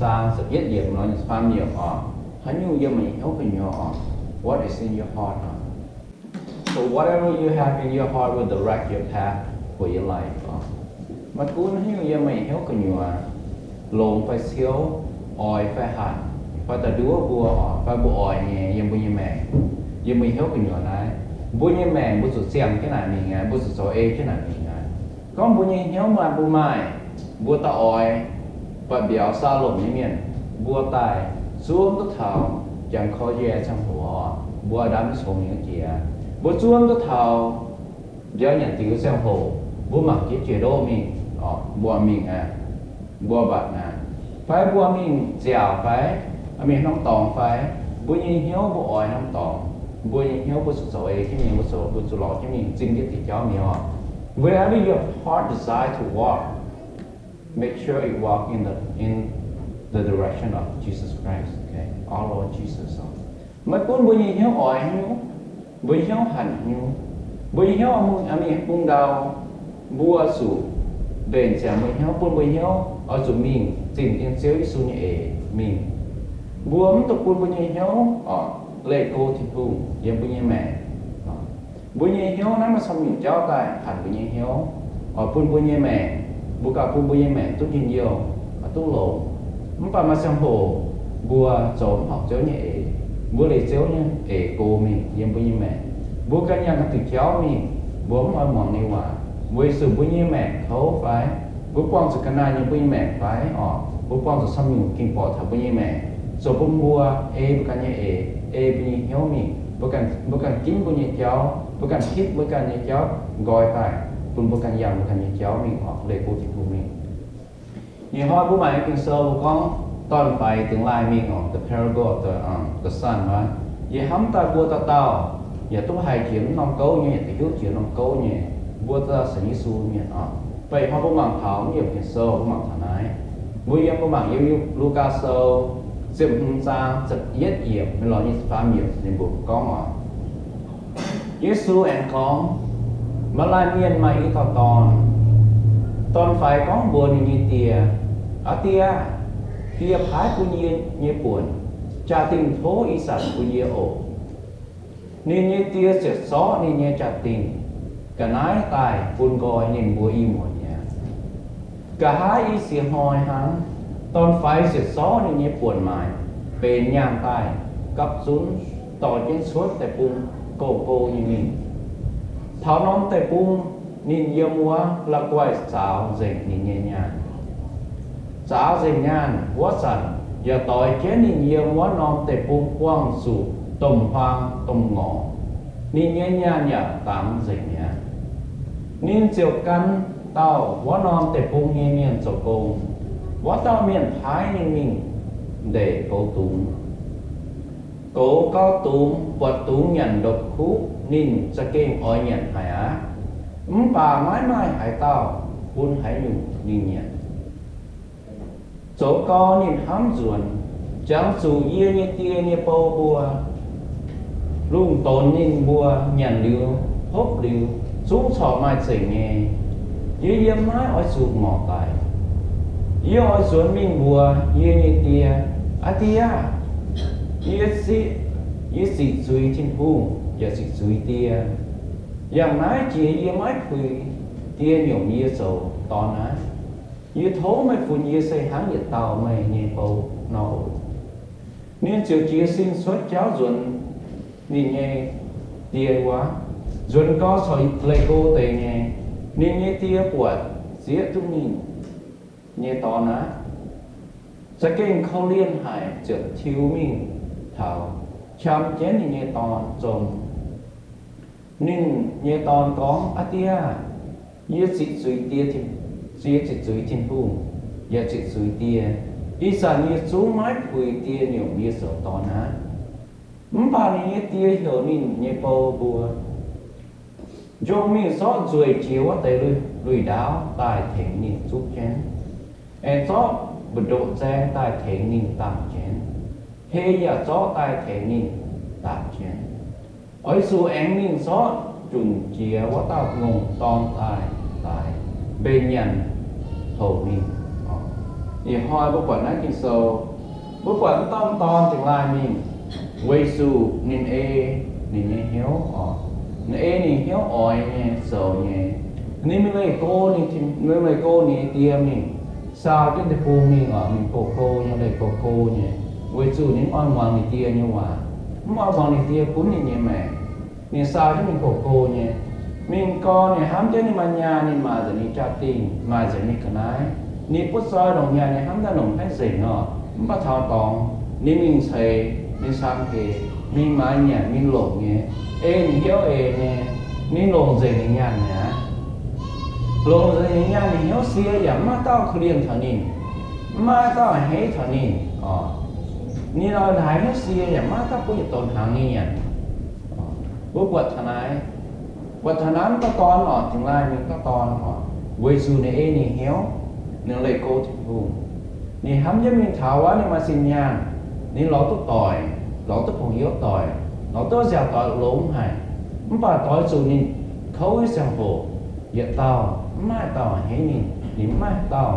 zaang ziepc yietv yiemc lorz nyei faam yiemc oc. Haaix nyungc yiem meih nyei hnyouv gu'nyuoz oc? What is in your heart oc? So whatever you have in your heart will direct your path for your life oc. Maiv gunv haaix nyungc yiem meih nyei hnyouv gu'nyuoz, longx fai ciouv, oix fai hatc, fai da'nduov mbuo oc, fai mbuo oix nyei yiem mbuo nyei maengc, yiem mbuo nyei hnyouv gu'nyuoz naaiv, mbuo nyei maengc mbuo zuqc ziangh jienv naaic mingh aqv, mbuo zuqc zoux ei jienv naaic mingh aqv. Gorngv mbuo nyei hnyouv maaih mbuo maaih, mbuo daaih oix, buatc mbiauz saa lomc nyei mienh, mbuo daaih zuov duqv taux jangx korv-njae ziangh hoc oc, mbuo ndaamv congx nyei jiex, mbuo zuov duqv taux mbiauz nyanc diux ziangh hoc, mbuo mangc jienv jiex ndoqv mingh oc, mbuo mingh aqv, mbuo mbatc aqv, fai mbuo mingh nziaauc fai mingh norm dorngx fai, mbuo nyei hnyouv mbuo oix norm dorngx, mbuo nyei hnyouv mbuo zuqc zoux ei jienv mingh, mbuo zuqc, mbuo zuqc lorz jienv mingh, zinh jienv diuc jauv mingh oc. Wherever your heart desire to walk, make sure it walk in the, in the direction of Jesus Christ, okay? Our Lord Jesus oc. Maiv gunv mbuo nyei hnyouv oix haaix nyungc, mbuo nyei hnyouv hanc haaix nyungc, mbuo nyei hnyouv mingh bung ndau, mbuo zuqc mbenc ziangx mbuo nyei hnyouv, bun mbuo nyei hnyouv oix zuqc mingh zinh yiem Ziouv Yesu nyei eix mingh. Mbuo mv dungx bun mbuo nyei hnyouv oc leih go Tin-Hungh yiem mbuo nyei maengc. Mbuo nyei hnyouv naaiv maaih camv nyungc jauv daaih hanc mbuo nyei hnyouv, oix bun mbuo nyei maengc, mbuo ganh bun mbuo nyei maengc duqv njien-youh, duqv longx. Mv baac maaih ziangh hoc mbuo zoux mv horpc Ziouv nyei eix, mbuo leih Ziouv nyei eix go mingh yiem mbuo nyei maengc. Mbuo ganh yangh ganh diuc jauv mingh, mbuo mv oix muangx ninh waac, weic zuqc mbuo nyei maengc kouv fai, mbuo buangh zuqc ga'naaiv nyei mbuo nyei maengc fai oc, mbuo buangh zuqc camv nyungc ging-borqc taux mbuo nyei maengc, zoux bun mbuo ei mbuo ganh nyei eix, ei mbuo nyei hnyouv mingh, mbuo ganh ginv mbuo nyei jauv, mbuo ganh hitv mbuo ganh nyei jauv nqoi daaih, bun mbuo ganh yangh mbuo ganh nyei jauv mingh oc, leih go Tin-Hungh mingh. Ih hnoi mbuo mangc nyei Ging-Sou mbuo gorngv dorn-faix dingx laaih mingh oc, the parable of the, um, the son, right? Yie hnamv daaih mbuo dauh dauh yaac duqv haiz jiex norm gouv nyei, yaac duqv hiuv jiex norm gouv nyei, mbuo dauh dauh sienx Yesu mienh oc. Fai ih hnoi mbuo mangc taux mv yiemc Ging-Sou, mbuo mangc taux naaiv. Mbuo yiem, mbuo mangc yiem Lugaa Sou ziepc hmz zaang ziepc yietv yiemc mingh lorz nyic ziepc faam yiemc ninh mbuo gorngv oc. Yesu aengx gorngv, Maaih laanh mienh maaih i dauh dorn. Dorn-faix gorngv mbuox ninh nyei die, Aa Die aah! Die paaiv bun yie nyei buonc, jaa-dingh tov ih zanc bun yie oc. Ninh nyei die ziouc zorqv ninh nyei jaa-dingh ga'naaiv daaih bun nqoi ninh mbuo i muoz mi'aqv. Nqa'haav i ziex hnoi hnangv, dorn-faix ziouc zorqv ninh nyei buonc maaiz benx nyaanh daaih gapv zunv dorh jienv cuotv deic-bung gouv-gouv nyei mingh. Taux norm deic-bung ninh yiem wuov la'guaih zaaux nzengc ninh nyei nyaanh. Zaaux nzengc nyaanh wuov zanc yaac doix jienv ninh yiem wuov norm deic-bung buangh zuqc domh huaang domh ngorc. Ninh nyei nyaanh yaac dangx nzengc mi'aqv. Ninh ziouc gan dauh wuov norm deic-bung nyei mienh zoux gong. Wuov dauh mienh paaiv ninh mingh ndeic goux dungz. Goux gau dungz buatc dungz nyanc ndopv-kuv, ninh za'gengh oix nyanc haic aqv. Mv baac maiv maaih haaix dauh bun haaix nyungc ninh nyanc. Zoux gau ninh hnamv nzuonx, Jangx zuqc yie nyei die nyei bou mbuo, lungh donx ninh mbuo nyanc liuz hopv liuz zungv corc maaih zengc nyei. Yie yiem naaiv oix zuqc ngorc daic. Yie oix nzuonx mingh mbuox yie nyei die, Aa Die aah! Yie ziqc, yie ziqc zuiz Tin-Hungh yaac ziqc zuiz die. Yangh naaiv jiex yie maiv puix die nyomc yie zoux dorn aqv. Yie tov meih funx yie se hnangv yietc dauh meih nyei bou nor oc. Ninh ziouc jiez sin cuotv jauv nzuonx ninh nyei die wuov. Nzuonx gau corc leih go deix nyei. Ninh nyei die buatc zieqv duqv ninh nyei dorn aqv, za'gengh korv-lienh haic, ziouc tiux mingh taux, qam jienv ninh nyei dorn zong. Ninh nyei dorn gorngv, Aa Die aah! Yie ziqc zuiz die, yie ziqc zuiz Tin-Hungh yaac ziqc zuiz die. Ih zanc yie zungv maiv puix die nyomc yie zoux dorn aqv. Mv baac ninh nyei die heuc ninh nyei bou mbuo, Njongh mingh zorqv nzueic jiex wuov deix lui-ndaauv daaih tengx ninh zuqv jienv, aengx zorqv mbu'ndoqc nzaeng daaih tengx ninh daamh jienv, hei yaac zorqv daaih tengx ninh daamh jienv. Oix zuqc aengx mingh zorqv junc jiex wuov dauh ngongh dorn daaih daix, mbenc nyanc houc ninh oc. Ih hnoi mbuo buatc naaiv Ging-Sou, mbuo buatc mv dauh dorn dingx laaih mingh, weic zuqc ninh ei ninh nyei hnyouv oc. Ninh ei ninh hnyouv oix nyei, zoux nyei. Ninh mingh leih go, ninh leih go ninh nyei die mingh, saau jienv deic-bung mingh oc, mingh goux go nyei, leih goux go nyei, weic zuqc ninh mv oix muangx ninh die nyei waac, mv oix muangx ninh die gunv ninh nyei maengc. Ninh saau jienv mingh goux go nyei. Mingh gau ninh hnamv jienv ninh maaih nyaanh, ninh maaic nzengc ninh jaa-dingh, maaic nzengc ninh ga'naaiv. Ninh butv zoi longc nyaanh, ninh hnamv daaih longc maiv nzengc oc. Mv baac taux dorngx ninh mingh ceix, ninh cang heix, mingh maaiz nyanc, mingh longc nyei, ei ninh hnyouv eix nyei, ninh longc nzengc ninh nyaanh mi'aqv. Longc nzengc ninh nyaanh, ninh hnyouv sie yaac mv maaih dauh korv-lienh taux ninh, mv maaih dauh a'hneiv taux ninh oc. Ninh oix haiz hnyouv sie yaac mv maaih dauh butv yietc donx hnaangx ninh nyanc. Mbuo buatc taux naaiv, buatc taux naaiv mv dauh dorn oc, dingx laaih mingh dauh dorn oc, weic zuqc ninh ei ninh hnyouv, ninh leih go Tin-Hungh. Ninh hnamv jienv mingh taux wuov ninh maaih zinh nyaanh, ninh lorz duqv doic, lorz duqv pong youv doic, lorz duqv nziaauc doic longx haic. Mv baac doix zuqc ninh kouv nyei ziangh hoc, yietc dauh mv maaih dauh a'hneiv ninh, ninh mv maaih dauh.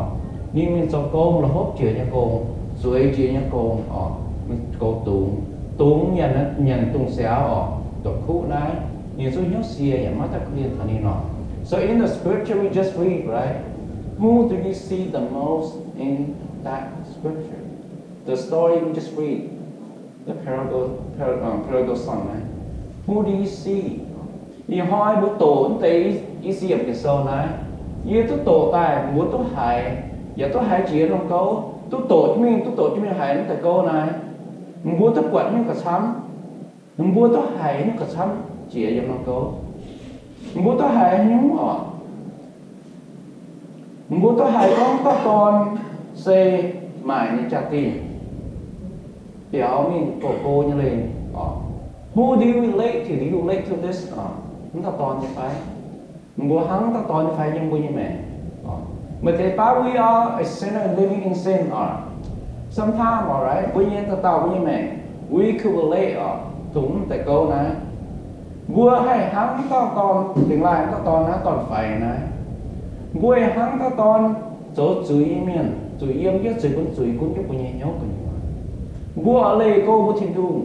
Ninh mingh zoux gong, la'hopv jiex nyei gong, zueiz jiex nyei gong oc, mingh goux dungz, dungz nyanc, nyanc dungz siaaux oc, doqc kuv naaiv. Ninh zungv hnyouv sie yaac maiv dauh korv-lienh taux ninh oc. So in the scripture we just read, right? Who do you see the most in that scripture? The story we just read, the parable, par- uh, prodigal son, right? Who do you see? Ih hnoi mbuo doqc mv deix i, i ziex yiemc Ging-Sou naaiv, yie duqv doqc daaih mbuo duqv haiz, yaac duqv haiz jiex norm gouv, duqv doqc jienv mingh, duqv doqc jienv mingh haiz mv deix gouv naaiv. Mbuo duqv buatc nyungc ga'camv, mbuo duqv haiz nyungc ga'camv jiex yiem norm gouv. Mbuo duqv haiz nyungc oc. Mbuo duqv haiz gorngv dauh dorn se maaic ninh jaa-dingh biaux mingh goux go nyei leih oc. Who do you relate to? Do you relate to this? Mv dauh dorn nyei fai? Mbuo hnangv dauh dorn nyei fai yiem mbuo nyei maengc? Meih deix baav, we are a sinner living in sin oc. Sometime, alright, mbuo nyei dauh dauh mbuo nyei maengc, we could relate oc, dongh mv deix gouv naaiv. Mbuo haih hnangv dauh dorn, dingx laaih dauh dorn naaiv, dorn-faix naaiv. Mbuo haih hnangv dauh dorn zoux zuiz nyei mienh, zuqc yiem jienv zuiz gunv zuiz gunv jienv mbuo nyei hnyouv gu'nyuoz. Mbuo oix leih go mbuo Tin-Hungh,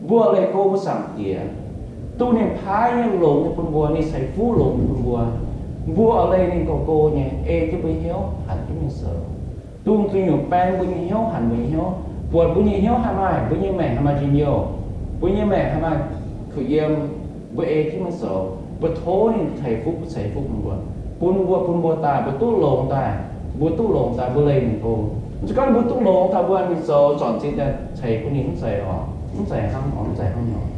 mbuo oix leih go mbuo Zaangc Diex, dongh ninh paaiv nyei longx nyei bun mbuo, ninh ceix fuqv longx nyei bun mbuo. Mbuo oix leih ninh goux go nyei, ei jienv mbuo nyei hnyouv hanc jienv mingh zoux. Dongh zuqc nyungc baeng mbuo nyei hnyouv, hanc mbuo nyei hnyouv, buatc mbuo nyei hnyouv haih maaih, mbuo nyei maengc haih maaih njien-youh, mbuo nyei maengc haih maaih kuh yiem, mbuo ei jienv mingh zoux, mbuo tov ninh ceix fuqv, ceix fuqv bun mbuo, bun mbuo, bun mbuo daaih, mbuo duqv longx daaih, mbuo duqv longx daaih, mbuo leih ninh go. Mv zeiz gorngv mbuo duqv longx daaih mbuo mingh zoux zornc zinh daaih ceix bun ninh, mv zeiz oc, mv zeiz hnangv oc, mv zeiz hnangv nor.